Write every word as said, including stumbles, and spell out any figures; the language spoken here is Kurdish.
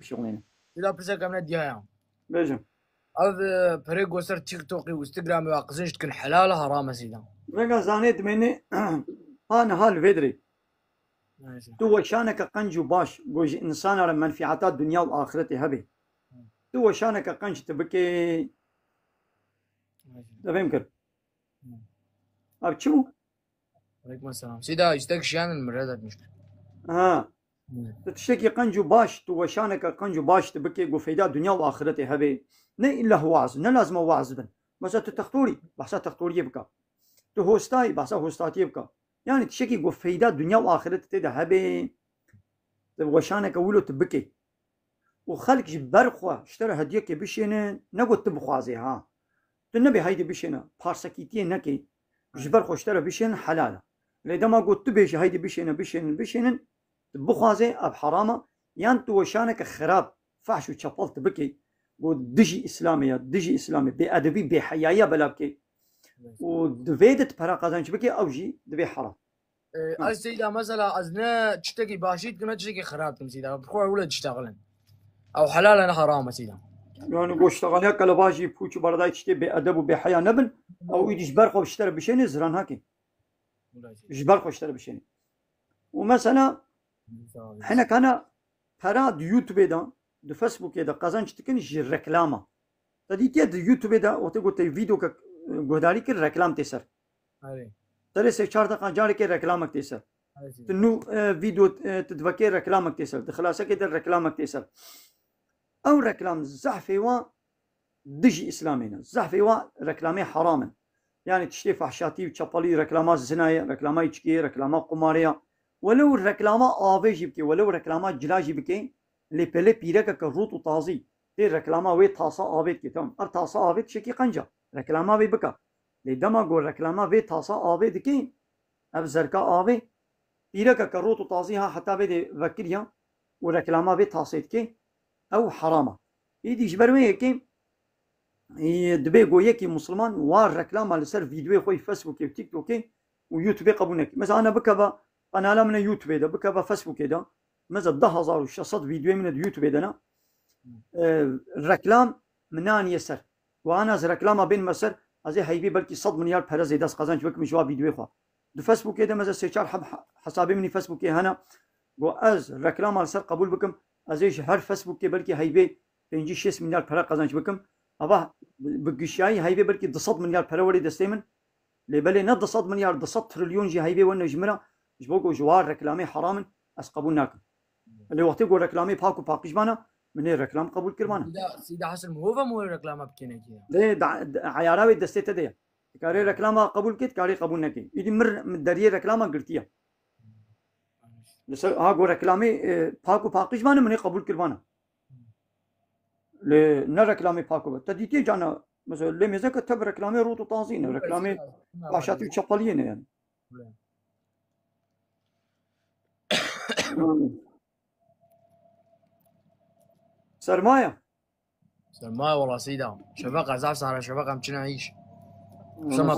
şixulêne. Sîda pirsek em ne diya ya. Bêjim. Ev e, perê ku ser TikTokê û Instagramê ve qizin dikin helal e, haram e Sîda? Vega zanê dimêne ha niha li vê dirê. Neyse. Tu weşaneke qenc û baş ku ji insana re menfîata dinya û axretê hebe. Tu weşaneke qenc tu bikê. Neyse. Devêm kir. Ev çi bû? Aleyküm selam. Sîda istek şiyanin mi reddetmiş? Ha. Tu tiştekî qenc û baş, tu weşaneke qenc û baş tu bikê ku feyda dinya û axretê hebe. Ne illa waz, ne lazim e waz bin. Mesela tu textorî, behsa textoriyê bika. Tu hostayî, behsa hostatiyê bika. Yani tiştekî ku feyda dinya û axretê tê de hebe. Tu weşaneke wilo tu bikê. Û xelk ji ber xwe ji te re hediyekê bişênin, ne ku tu bixwazê ha. Tu nebê heydê bişêne, parsekîtiyê nekê. Ji ber xwe ji te re bişênin helal e. Lê dema ku tu bêjî heydê bişêne, bişênin, bişênin, tu bixwazê ev heram e, yan tu weşaneke xerab, fahş û çepel tu bikê, ku dijî Îslamê ye, dijî Îslamê, bêedebî, bêheyayiya bela bikê û divê de tu pera qazanç bikê, ew jî divê heram. E, Ez Seyda mesela ez ne tiştekî başî dikim ne tiştekî xerab dikim Seyda. Bi xwe wile diştexilin. Ew helal e ne haram e Seyda? Yani goştexaliya kelebajî, pûç û beredayî tiştê bêedeb û bêheya nebin, ew îdî ji ber xwe ji te re bişênê ziran hake. Ji ber xwe ji te re bişênê. Û mesela hinek hene pera di YouTubeê de, di Facebookê de qazanç dikin ji reklama. Te dîtiye di YouTubeê de wextê ku te vîdeoke, e, guhdarî kir, reklam tê ser. Erê. Serê sê çar deqa carekê reklamek tê ser. Erê Seyda. Tu nû, e, vîdeo, e, tu divekê reklamek tê ser. Di xilasekê de reklamek tê ser. Ew reklam zehfê wa dijî Îslamê ne. Zehfê wa reklamê heram in. Yani tiştê fahşatî û çapalî, reklama zina ye, reklama îçkiyê, reklama qumarê ya. Welew reklama avê jî bike, welew reklama cila jî bike, lê pele pîrekeke rût û tazî tê reklama wê tasa avê dike. Tamam, ev tasa avê tişekî qenca. Reklama vê bike. Lê dema ku reklama vê tasa avê dike, ev zerka avê, pîrekeke rût û tazî ha heta vê dê vekiriya û reklama vê tasê dike, ew herama. Îdî ji ber wê yekê, e, dibê ku yekî Musliman wa reklama li ser vîdeoyê xwe yê Facebookê û TikTokê û YouTubeê qebûl neke. Mesela ana bikeve qenala min e YouTubeê de, bikeve Facebookê de, mesela deh hezar û şeş sed vîdeoyê min e di YouTubeê de ne. E, reklam min aniye ser. Û ana ez reklama bênime ser, ez ê heybê belkî sed milyar pere zêde ez qezenc bikim ji wa vîdeoyê xwe. Di Facebookê de meze sê çar heb hesabê min ê Facebookê hene. Got ez reklama li ser qebûl bikim, ez ê ji her Facebookê belkî heybê pêncî şêst milyar pere qezenc bikim. Ava bi, bi gişiyayî heybê belkî du sed milyar pere were destê min. Lê belê ne du sed milyar, du sed trilyon jî heybê wene ji min re, ji bo ku ji wa reklamê heram in, ez qebûl nakim. Lê wextê ku reklamê pak û paqij bana, min ê reklam qebûl kiribana. Sîda, Sîda Hesin, mihova mihova reklama bikêne kî? Lê da, da, eyara wê destê te de ye. Dikarê reklama qebûl kê, dikarê qebûl nekê. Îdî mir, mir deriyê reklama girtiye. Li ser, ha, ku reklamê, e, pak û paqij bane, min ê qebûl kiribana. Lê ne reklamê pak û. Te dîtiye cana, mesela lê mêzeke te bi reklamê rût û tazî ne, reklamê paşatî û çapaliyê ne yani. Sermaye. Sermaye wala Seyda. Şefeqa, zaf sara şefeqa em çina îş. Sema.